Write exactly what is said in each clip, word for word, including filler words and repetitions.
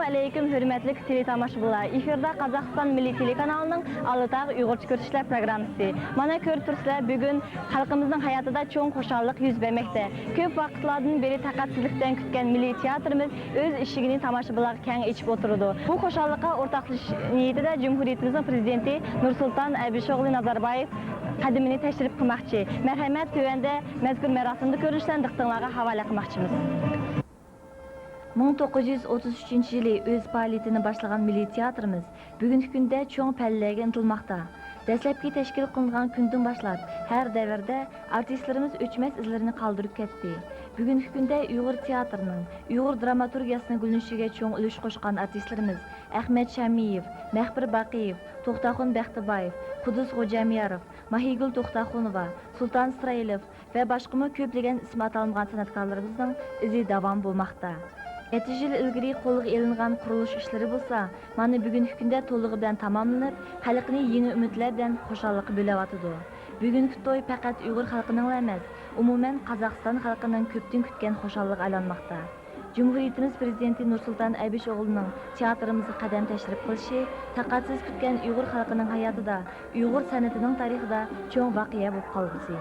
ئەلەيكۇم، ھۆرمەتلىك تېلېتاماشىبىنلار! ئېفىردا قازاقىستان مىللىي تېلېكانالىنىڭ ئالىتاغ ئۇيغۇرچە كۆرۈشلەر پروگراممىسى. مانا، كۆرۈپ تۇرسىلەر، بۈگۈن خەلقىمىزنىڭ ھاياتىدا چوڭ خۇشاللىق يۈز بەرمەكتە. كۆپ ۋاقىتلاردىن بېرى تاقەتسىزلىك بىلەن كۈتكەن مىللىي تىياتىرىمىز ئۆز ئىشىكىنى تاماشىبىنلارغا كەڭ ئېچىپ ئولتۇرىدۇ. بۇ خۇشاللىققا ئورتاقلىشىش نىيىتىدە جۇمھۇرىيىتىمىزنىڭ پىرېزىدېنتى نۇرسۇلتان ئەبىشئوغلى نازاربايېۋ قەدىمىنى تەشرىپ قىلماقچى. مەرھەمەت، تۆۋەندە مەزكۇر مەراسىمدا كۆرۈنۈشلەرنى دىققىتىڭلارغا ھاۋالە قىلماقچىمىز. مىڭ توققۇز يۈز ئوتتۇز ئۈچىنچى يىلى ئۆز پائالىيىتىنى باشلىغان مىللىي تىياتىرىمىز بۈگۈنكى كۈندە چوڭ پەللىلەرگە ئىنتىلماقتا. دەسلەپكى تەشكىل قىلىنغان كۈندىن باشلاپ، ھەر دەۋردە ئارتىسلىرىمىز ئۆچمەس ئىزلىرىنى قالدۇرۇپ كەتتى. بۈگۈنكى كۈندە ئۇيغۇر تىياتىرىنىڭ، ئۇيغۇر دراماتورگىيەسىنىڭ گۈللىنىشىگە چوڭ ئۈلۈش قوشقان ئارتىسلىرىمىز ئەخمەت شامىيېۋ، مەخپىر باقىيېۋ، توختاخۇن بەختىبايېۋ، قۇددۇس خوجامياروف، ماھىگۈل توختاخۇنوۋا، سۇلتان ئىسرائىلوف، ۋە باشقىمۇ كۆپلىگەن ئىسمى ئاتالمىغان سەنئەتكارلىرىمىزنىڭ ئىزى داۋام بولماقتا. نەچچە يىل ئىلگىرى قولغا ئېلىنغان قۇرۇلۇش ئىشلىرى بولسا، مانا بۈگۈنكى كۈندە تولۇقى بىلەن تاماملىنىپ، خەلقنى يېڭى ئۈمىدلەر بىلەن خۇشاللىققا بۆلۈۋاتىدۇ. بۈگۈنكى توي پەقەت ئۇيغۇر خەلقىنىڭلا ئەمەس، ئومۇمەن قازاقىستان خەلقىنىڭ كۆپتىن كۈتكەن خۇشاللىقىغا ئايلانماقتا. جۇمھۇرىيىتىمىز پىرېزىدېنتى نۇرسۇلتان ئەبىشئوغلىنىڭ تىياتىرىمىزغا قەدەم تەشرىپ قىلىشى تاقەتسىز كۈتكەن ئۇيغۇر خەلقىنىڭ ھاياتىدا ئۇيغۇر سەنئىتىنىڭ تارىخىدا چوڭ ۋەقەيە بولۇپ قالغۇسى.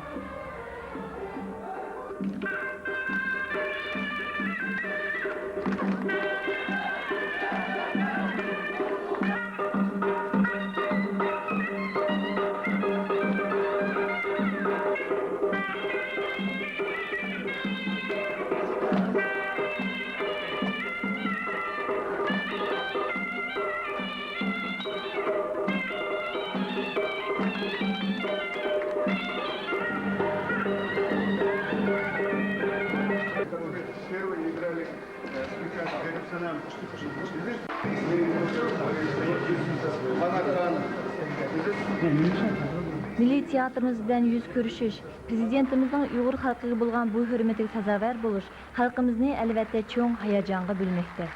مىللىي تىياتىرىمىز بىلەن يۈز كۆرۈشۈش، پىرېزىدېنتىمىزنىڭ ئۇيغۇر خەلقىگە بولغان بۇ ھۆرمىتىگە سازاۋەر بولۇش خەلقىمىزنى ئەلۋەتتە چوڭ ھاياجانغا بۆلمەكتە.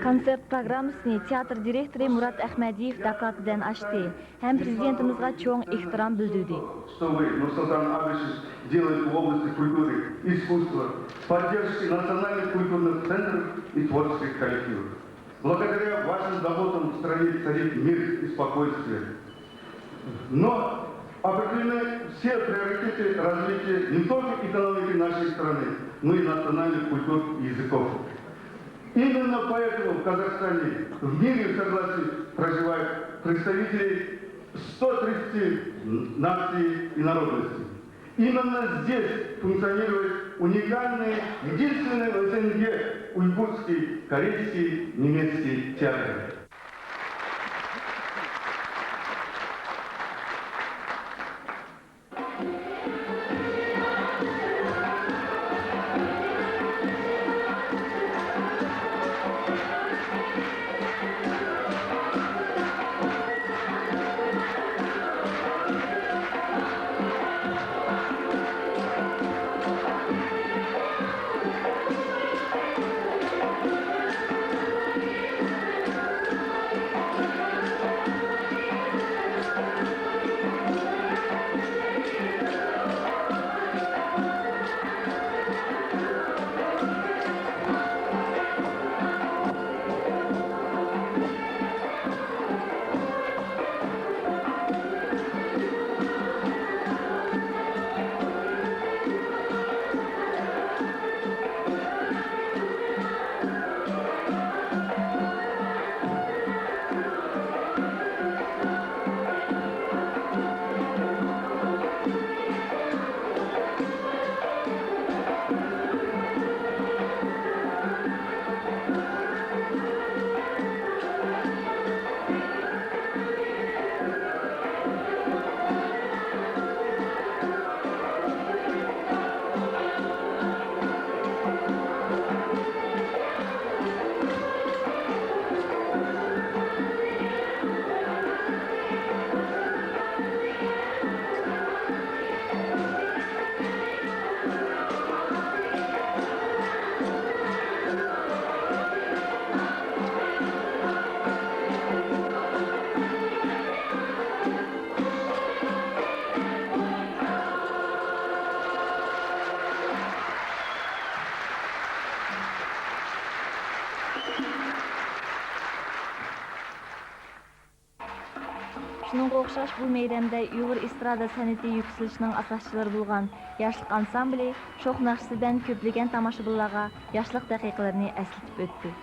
كونسېرت پروگراممىسىنى تىياتىر دىرېكتورى مۇرات ئەخمەدىيېۋ دوكلاتى بىلەن ئاچتى. ھەم پىرېزىدېنتىمىزغا چوڭ ئېھتىرام بىلدۈردى. Что вы, Нурсултан Абишевич, делаете в области культуры, искусства, поддержки национальных культурных центров и творческих коллективов. Благодаря вашим заботам в стране царит мир и спокойствие. Но определены все приоритеты развития не только экономики нашей страны, но и национальных культур и языков. Именно поэтому в Казахстане в мире и согласии проживают представители ста тридцати наций и народностей. Именно здесь функционирует уникальный, единственный в СНГ уйгурский, корейский, немецкий театр. ئوخشاش بۇ مەيداندا ئۇيغۇر ئېسترادا سەنئىتى يۈكسىلىشىنىڭ ئاساسچىلىرى بولغان ياشلىق ئانسامبىلى شوخ ناخشىسى بىلەن كۆپلىگەن تاماشىبىنلارغا ياشلىق دەقىقىلىرىنى ئەسلىتىپ ئۆتتى.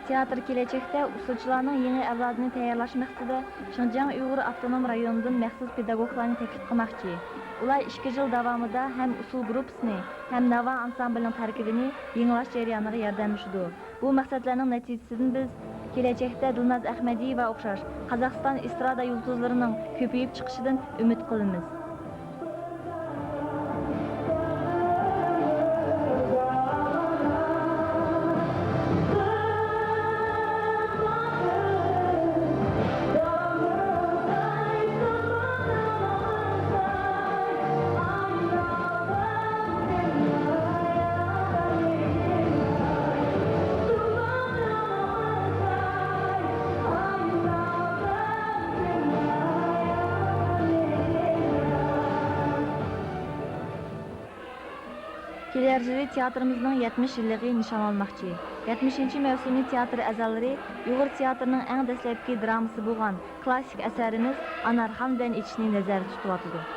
تىياتىر كېلەچەكتە ئۇسسۇلچىلارنىڭ يېڭى ئەۋلادىنى تەييارلاش مەقسىتىدە شىنجاڭ ئۇيغۇر ئاپتونوم رايونىدىن مەخسۇس پېداگوگلارنى تەكلىپ قىلماقچى. ئۇلار ئىككى يىل داۋامىدا ھەم ئۇسسۇل گۇرۇپپىسىنى، ھەم ناۋا ئانسامبىلىنىڭ تەركىبىنى يېڭىلاش جەريانىدا ياردەملىشىدۇ. بۇ مەقسەتلەرنىڭ نەتىجىسىدىن بىز كېلەچەكتە دىلناز ئەخمەدىيېۋا ئوخشاش قازاقىستان ئېسترادا يۇلتۇزلىرىنىڭ كۆپىيىپ چىقىشىدىن ئۈمىد قىلىمىز. كېلەر يىلى تىياتىرىمىزنىڭ يەتمىش يىللىقى نىشانلانماقچى. يەتمىشىنچى مەۋسۇمى تىياتىر ئەزالىرى ئۇيغۇر تىياتىرىنىڭ ئەڭ دەسلەپكى درامىسى بولغان كلاسسىك ئەسەرىمىز ئانارخان بىلەن ئېچىشنى نەزەردە تۇتۇۋاتىدۇ.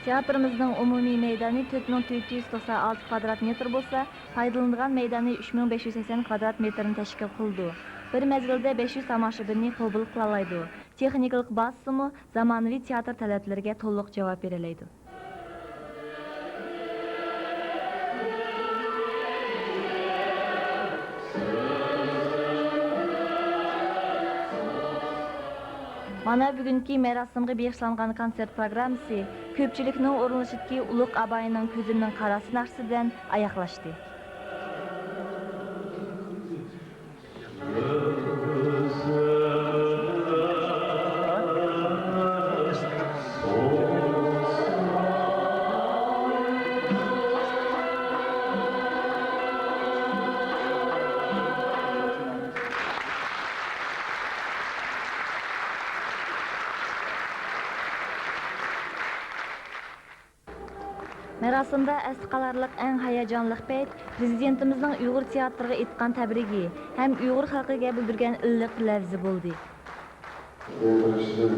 تىياتىرىمىزنىڭ ئومۇمىي مەيدانى تۆت مىڭ تۆت يۈز توقسان ئالتە كۋادرات مېتىر بولسا، پايدىلىنىدىغان مەيدانى ئۈچ مىڭ بەش يۈز سەكسەن كۋادرات مېتىرنى تەشكىل قىلىدۇ. بىر مەزگىلدە بەش يۈز تاماشىبىننى قوبۇل قىلالايدۇ. تېخنىكىلىق بازىسىمۇ زامانىۋى تىياتىر تەلەپلىرىگە تولۇق جاۋاب بېرەلەيدۇ. مانا بۈگۈنكى مەراسىمغا بېغىشلانغان كونسېرت پروگراممىسى كۆپچىلىكنىڭ ئورۇنلىشىدىكى ئۇلۇغ ئاباينىڭ كۆزىنىڭ قاراسى ناخشىسى بىلەن ئاياغلاشتى. مەراسىمدا ئەستە قالارلىق ئەڭ ھاياجانلىق پەيت پىرېزىدېنتىمىزنىڭ ئۇيغۇر تىياتىرىغا ئېيتقان تەبرىكى ھەم ئۇيغۇر خەلقىگە بىلدۈرگەن ئىللىق لەۋزى بولدى. ئەڭ بىرىنچىدىن،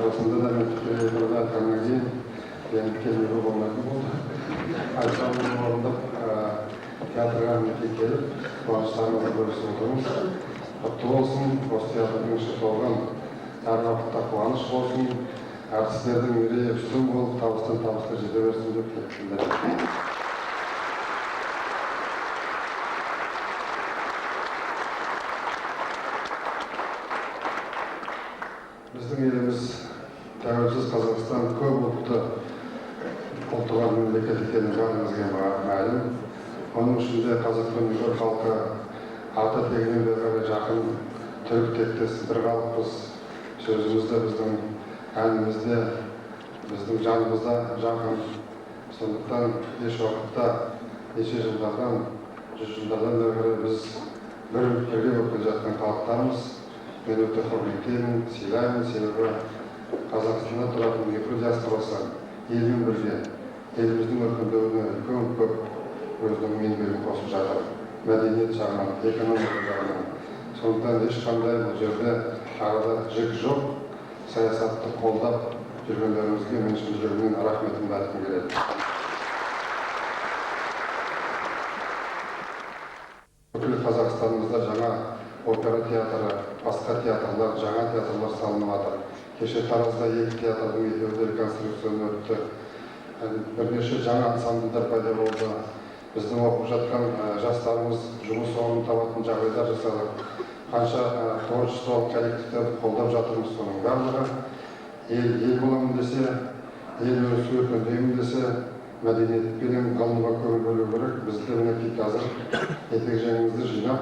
رەسىمدە دە مەن پىكىر ئېيتىدىغان كەلمىگەن، يەنە كەلمىگەن بولمايدۇ بولدى. ئايسان ئورۇندۇق، ئە، تىياتىرغا ھەممىكى كېلىپ، قۇۋانچلارىڭىزنى بۆلۈشۈپ ئولتۇرىمىز. قۇتلۇق بولسۇن، رۇس تىياتىرىنىڭ ئىشى قىلغان، ھەر ۋاقىتتا قۇۋانچ بولسۇن. ئارتىسلىرىنىڭ يۈرىكى ئۈستۈن بولۇپ، تاۋۇستىن تاۋۇسقا يېتىۋەرسۇن دەپ تىلەك. بىزنىڭ ئېلىمىز، تەۋەلىكسىز قازاقىستان كۆپ ۋاقىتتا ئولتۇرغان مەملىكەت ئىكەنلىكى بارىڭىزغا مەلۇم. ئۇنىڭ ئۈچۈن قازاقىستان ئۇيغۇر خەلقى ئاتا تېگىنىڭ بىر يېقىن تۈرك تەكلىسى بىر خەلقمىز. سۆزىمىزدە بىزنىڭ ئەلىمىزدە، بىزنىڭ جانىمىزدا جان قان. شۇنداقتان ھېچ ۋاقىتتا، نەچچە يۈز يىللاردىن، يۈز يىللاردىن بېرى بىز بىر، بىرگە بولۇپ كېلىۋاتقان خەلقلەرمىز. مەن ئۆتە ھۆرمەتلەيمەن، سىيلايمەن، سەۋەبى قازاقىستاندا تۇرۇۋاتقان ئۇيغۇر دىياسپوراسى ئېلىم بىرگە، ئېلىمىزنىڭ ئۆتكەن دەۋرىنى ئۆتكەن كۆپ ئۆزىنىڭ مىنبىرىنى قوشۇپ جاتىدۇ. مەدەنىيەت جەھەتتىن، ئېكونومىكا جەھەتتىن. شۇنداقتان ھېچقانداق بۇ يەردە ئارىدا جىق جوق. ساياھەتنى قوللاپ يۈرگەنلىرىمىزگە مەن چىن يۈرىكىمدىن رەھمىتىمنى ئېيتقۇم كېلىدۇ. پۈتكۈل قازاقىستانىمىزدا جاڭا ئوپېرا تىياتىرى، باشقا تىياتىرلار، جاڭا تىياتىرلار سالىنىۋاتىدۇ. كېچە تارازدا يەككە تىياتىرنىڭ يېپىلدى، رېكونسترۇكسىيەسى ئۆتتى. بىر نەچچە جاڭا ئانسامبىللار پەيدا بولدى. بىزنىڭ ئوقۇپ ياتقان، ئە، ياشلىرىمىز جۇمۇش ئورنى تاۋاتقان جاغدايلار ياسىدى. قانچە، ئە، تورچىسى بار كوللېكتىپلار قوللاپ جاتىمىز سونىڭ بارلىقى. ئېل، ئېل بولامەن دېسە، ئېل ئۆسۈپ ئۆندەيمەن دېسە، مەدەنىيەتكە بىلىم، غەلىبىگە كۆڭۈل بۆلۈش كېرەك. بىز دېمەك ھازىر يېتەكچىمىزنى جىيناپ،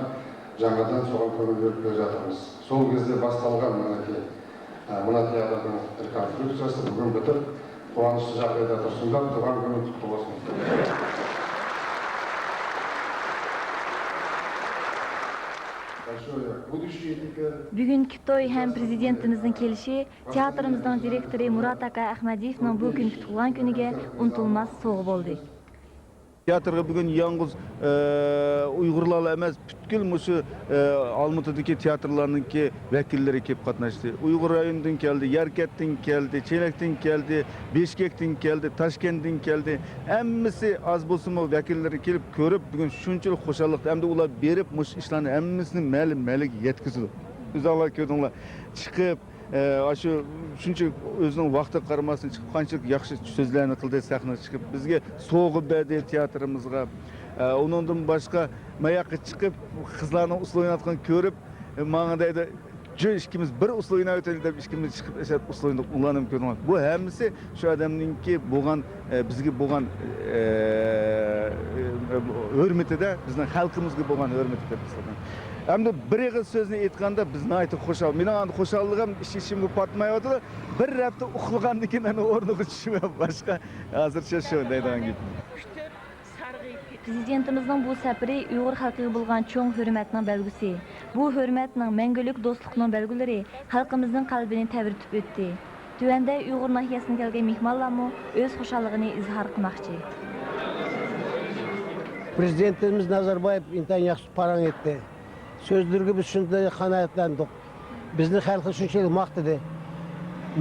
جاڭادىن سوغان كۆڭۈل بۆلۈپ كېلىۋاتىمىز. سول گېزىتتە باستالغان مانا كى، ئە، مۇناتىيادىن رېكونسترۇكسىيەسى بۈگۈن پۈتۈپ، قۇۋانچلىق جاغدايدا تۇرسۇنلار، تۇغان كۈنى قۇتلۇق بولسۇن. بۈگۈنكى توي ھەم پىرېزىدېنتىمىزنىڭ كېلىشى تىياتىرىمىزنىڭ دىرېكتورى مۇرات ئاكا ئەخمەدىيېۋنىڭ بۇ كۈنكى تۇغۇلغان كۈنىگە ئۇنتۇلماس سوۋغا بولدى. تىياتىرغا بۈگۈن يالغۇز، ئە، ئۇيغۇرلارلا ئەمەس، پۈتكۈل مۇشۇ، ئە، ئالمۇتىدىكى تىياتىرلارنىڭكى ۋەكىللىرى كېلىپ قاتناشتى. ئۇيغۇر رايونىدىن كەلدى، ياركەنتتىن كەلدى، چېلەكتىن كەلدى، بىشكەكتىن كەلدى، تاشكەنتتىن كەلدى. ھەممىسى ئاز بولسىمۇ ۋەكىللىرى كېلىپ كۆرۈپ، بۈگۈن شۇنچىلىك خۇشاللىقتا، ئەمدى ئۇلار بېرىپ مۇشۇ ئىشلارنى ھەممىسىنى مەلىم مەلىگە يەتكۈزىدۇ. ئۆزۈڭلار كۆردۈڭلار. چىقىپ، ئە، ئاشۇ شۇنچە ئۆزىنىڭ ۋاقتىغا قارىماستىن چىقىپ، قانچىلىك ياخشى سۆزلەرنى قىلدى، سەھنىگە چىقىپ، بىزگە سوۋغا بەردى تىياتىرىمىزغا. ئە، ئۇنىڭدىن باشقا، ماياققا چىقىپ، قىزلارنىڭ ئۇسسۇل ئويناۋاتقىنىنى كۆرۈپ، ئە، ماڭا دەيدۇ، «جۇ، ئىككىمىز بىر ئۇسسۇل ئويناۋېتەيلى» دەپ، ئىككىمىز چىقىپ، ئەشەدە ئۇسسۇل ئوينىدۇق. ئۇلارنىمۇ كۆردۈڭلار. بۇ ھەممىسى شۇ ئادەمنىڭكى بولغان، ئە، بىزگە بولغان، ئە، ئە، ھۆرمىتىدە، بىزنىڭ خەلقىمىزگە بولغان ھۆرمىتى دەپ ھېسابلايمەن. ئەمدى بىر ئېغىز سۆزنى ئېيتقاندا، بىز ناھايىتى خۇشال. مېنىڭ ئەمدى خۇشاللىقىم ئىچ-ئىچىمگە پاتمايۋاتىدۇ. بىر ھەپتە ئۇخلىغاندىن كېيىن ئەنە ئورنىغا چۈشىمەن. باشقا ھازىرچە شۇ دەيدىغان گېپىم. پىرېزىدېنتىمىزنىڭ بۇ سەپىرى ئۇيغۇر خەلقىگە بولغان چوڭ ھۆرمەتنىڭ بەلگىسى. بۇ ھۆرمەتنىڭ، مەڭگۈلۈك دوستلۇقنىڭ بەلگىلىرى خەلقىمىزنىڭ قەلبىنى تەۋرىتىپ ئۆتتى. تۆۋەندە ئۇيغۇر ناھىيەسىدىن كەلگەن مېھمانلارمۇ ئۆز خۇشاللىقىنى ئىزھار قىلماقچى. پىرېزىدېنتىمىز نازاربايېۋ ئىنتايىن ياخشى پاراڭ ئېيتتى. سۆزلىرىگە بىز شۇنداق قانائەتلەندۇق. بىزنى خەلقى شۇنچىلىك ماختىدى.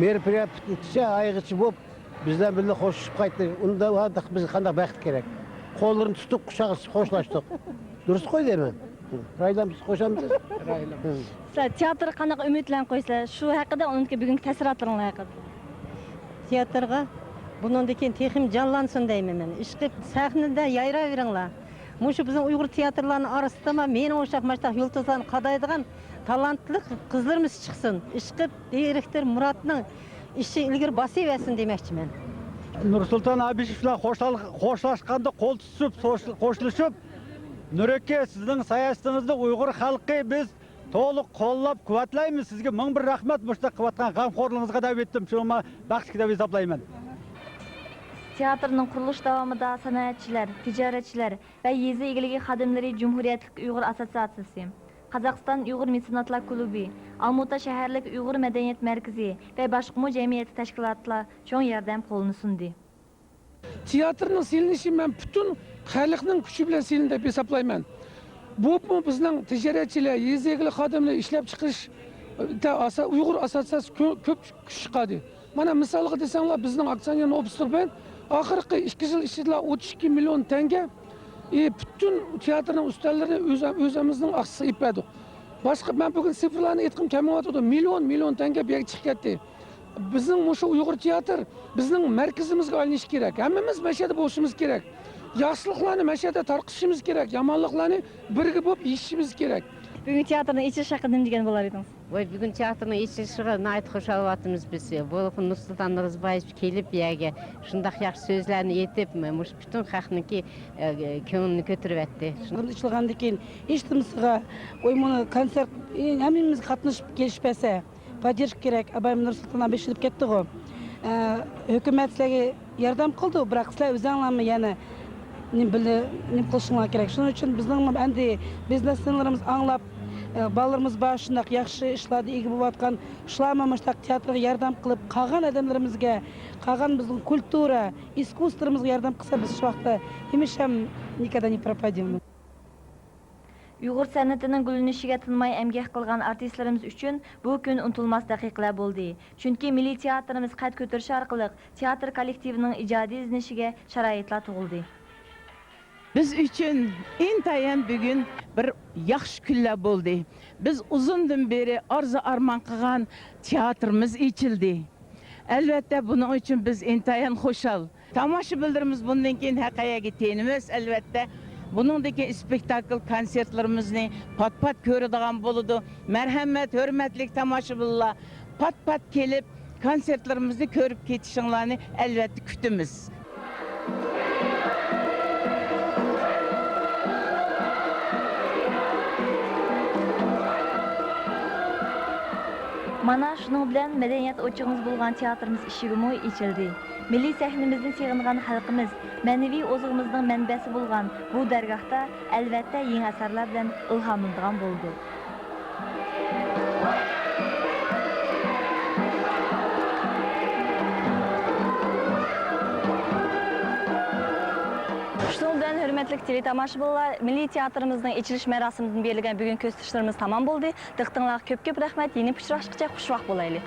مېرى پىرېياد پۈتكۈچە ئايىغىچە بولۇپ، بىزلەر بىللە خوشلىشىپ قايتتى. ئۇنداق بىزگە قانداق بەخت كېرەك؟ قوللىرىنى تۇتۇپ، قۇچاق ئېچىپ خوشلاشتۇق. دۇرۇس قوي دەيمەن. رايلام، بىز قوشامسىز؟ رايلام. سىلەر تىياتىرغا قانداق ئۈمىدلەرنى قويىسىلەر؟ شۇ ھەققىدە، ئۇنىڭدىكى بۈگۈنكى تەسىراتلىرىڭلار ھەققىدە. تىياتىرغا بۇنىڭدىن كېيىن تېخىمۇ جانلانسۇن دەيمەن مەن. ئىشقىلىپ سەھنىدە يايراۋېرىڭلار. مۇشۇ بىزنىڭ ئۇيغۇر تىياتىرلارنىڭ ئارىسىدىمۇ مېنىڭ ئوخشاپ مۇشۇنداق يۇلتۇزلارنى قادايدىغان تالانتلىق قىزلىرىمىز چىقسۇن. ئىشقىپ، دىرېكتور مۇراتنىڭ ئىشى ئىلگىرى باسىۋەرسۇن دېمەكچىمەن. نۇرسۇلتان ئابىشېۋ بىلەن خوشلال-، خوشلاشقاندا قول تۇتۇشۇپ، خوش-، خوشلىشىپ، نۇرەككە، سىزنىڭ سايەسىڭىزدە ئۇيغۇر خەلقى بىز تولۇق قوللاپ قۇۋۋەتلەيمىز. سىزگە مىڭ بىر رەھمەت مۇشۇنداق قىلىۋاتقان غەمخورلۇقىڭىزغا دەپ ئېيتتىم. شۇڭا بەختلىك دەپ ھېسابلايمەن. تىياتىرنىڭ قۇرۇلۇش داۋامىدا سانائەتچىلەر، تىجارەتچىلەر ۋە يېزا ئىگىلىكى خادىملىرى جۇمھۇرىيەتلىك ئۇيغۇر ئاسسوتسىياتسىسى، قازاقىستان ئۇيغۇر مېتسېناتلار كۇلۇبى، ئالمۇتا شەھەرلىك ئۇيغۇر مەدەنىيەت مەركىزى ۋە باشقىمۇ جەمئىيەتلىك تەشكىلاتلار چوڭ ياردەم قولىنى سۇندى. تىياتىرنىڭ سېلىنىشى مەن پۈتۈن خەلقنىڭ كۈچى بىلەن سېلىندى دەپ ھېسابلايمەن. بولۇپمۇ بىزنىڭ تىجارەتچىلەر، يېزا ئىگىلىك خادىملىرى، ئىشلەپچىقىرىش، ئە، ئاسا-، ئۇيغۇر ئاسسوتسىياتسىسى كۆ-، كۆپ كۈچ چىقاردى. مانا مىسالغا دېسەڭلار، بىزنىڭ ئاكسىيونېر ئوبسترۇبېنت ئاخىرقى ئىككى يىل ئىچىدىلا ئوتتۇز ئىككى مىليون تەڭگە، ئى، پۈتۈن تىياتىرنىڭ ئۈستەللىرىنى ئۆز-، ئۆزىمىزنىڭ ئاقچىسىغا ئېلىپ بەردۇق. باشقا، مەن بۈگۈن سىفىرلارنى ئېيتقۇم كەلمەيۋاتىدۇ. مىليون، مىليون تەڭگە بۇ يەرگە چىقىپ كەتتى. بىزنىڭ مۇشۇ ئۇيغۇر تىياتىر، بىزنىڭ مەركىزىمىزگە ئايلىنىشى كېرەك. ھەممىمىز مەشەدە بولۇشىمىز كېرەك. ياخشىلىقلارنى مەشەدە تارقىتىشىمىز كېرەك. يامانلىقلارنى بىرگە بولۇپ يېشىشىمىز كېرەك. بۈگۈنكى تىياتىرنىڭ ئېچىلىشى ھەققىدە نېمە دېگەن بولار ئىدىڭىز؟ ۋاي، بۈگۈن تىياتىرنىڭ ئېچىلىشىغا ناھايىتى خۇشال بولۇۋاتىمىز بىز. بولۇپمۇ نۇرسۇلتان نۇرزىبايېۋ كېلىپ، بۇ يەرگە شۇنداق ياخشى سۆزلەرنى ئېيتىپ، مۇشۇ پۈتۈن خەقنىڭكى، ئە، كۆڭلىنى كۆتۈرۈۋەتتى. ئېچىلغاندىن كېيىن ھېچ نېمىسىغا، ۋاي، مۇنۇ كونسېرت، ھەممىمىز قاتنىشىپ كېلىشىپ بەرسە، پاددېرژكا كېرەك. ئابايىم نۇرسۇلتان ئابىشېۋ كەتتىغۇ. ئە، ھۆكۈمەت سىلەرگە ياردەم قىلىدۇ، بىراق سىلەر ئۆزۈڭلارمۇ يەنە نېمە بىلە-، نېمە قىلىشىڭلار كېرەك. شۇنىڭ ئۈچۈن بىزنىڭمۇ ئەمدى بىزنېسلىرىمىز ئاڭلاپ، ئە، بالىلىرىمىز بار، شۇنداق ياخشى ئىشلاردا ئىگە بولۇۋاتقان، شۇلارمۇ مۇشۇنداق تىياتىرغا ياردەم قىلىپ، قالغان ئادەملىرىمىزگە، قالغان بىزنىڭ كۇلتۇرا، ئىسكۇستۋومىزغا ياردەم قىلسا، بىز شۇ ۋاقىتتا ھېمىشە ھەم نىكادانى پروپادېمون. ئۇيغۇر سەنئىتىنىڭ گۈللىنىشىگە تىنماي ئەمگەك قىلغان ئارتىسلىرىمىز ئۈچۈن بۇ كۈن ئۇنتۇلماس دەقىقىلەر بولدى. چۈنكى مىللىي تىياتىرىمىز قەد كۆتۈرۈشى ئارقىلىق تىياتىر كوللېكتىۋىنىڭ ئىجادىي ئىزدىنىشىگە شارائىتلار تۇغۇلدى. بىز ئۈچۈن ئىنتايىن بۈگۈن بىر ياخشى كۈنلەر بولدى. بىز ئۇزۇندىن بېرى ئارزۇ-ئارمان قىلغان تىياتىرىمىز ئېچىلدى. ئەلۋەتتە، بۇنىڭ ئۈچۈن بىز ئىنتايىن خۇشال. تاماشىبىنلىرىمىز بۇندىن كېيىن ھەر قەيەرگە تېنىمىز، ئەلۋەتتە. بۇنىڭدىن كېيىن ئىسپېكتاكل، كونسېرتلىرىمىزنى پات-پات كۆرىدىغان بولىدۇ. مەرھەمەت، ھۆرمەتلىك تاماشىبىنلار، پات-پات كېلىپ، كونسېرتلىرىمىزنى كۆرۈپ كېتىشىڭلارنى، ئەلۋەتتە، كۈتىمىز. مانا، شۇنىڭ بىلەن مەدەنىيەت ئوچىقىمىز بولغان تىياتىرىمىز ئىشىكىمۇ ئېچىلدى. مىللىي سەھنىمىزنى سېغىنغان خەلقىمىز مەنىۋى ئوزۇقىمىزنىڭ مەنبەسى بولغان بۇ دەرگاھتا، ئەلۋەتتە، يېڭى ئەسەرلەر بىلەن ئىلھاملىنىدىغان بولىدۇ. شۇنىڭ بىلەن، ھۆرمەتلىك تېلېتاماشىبىنلار، مىللىي تىياتىرىمىزنىڭ ئېچىلىش مەراسىمىدىن بېرىلگەن بۈگۈنكى كۆرسىتىشلىرىمىز تامام بولدى. دىققىتىڭلارغا كۆپ-كۆپ رەھمەت، يەنە ئۇچراشقىچە خۇش ۋاقىت بولايلى.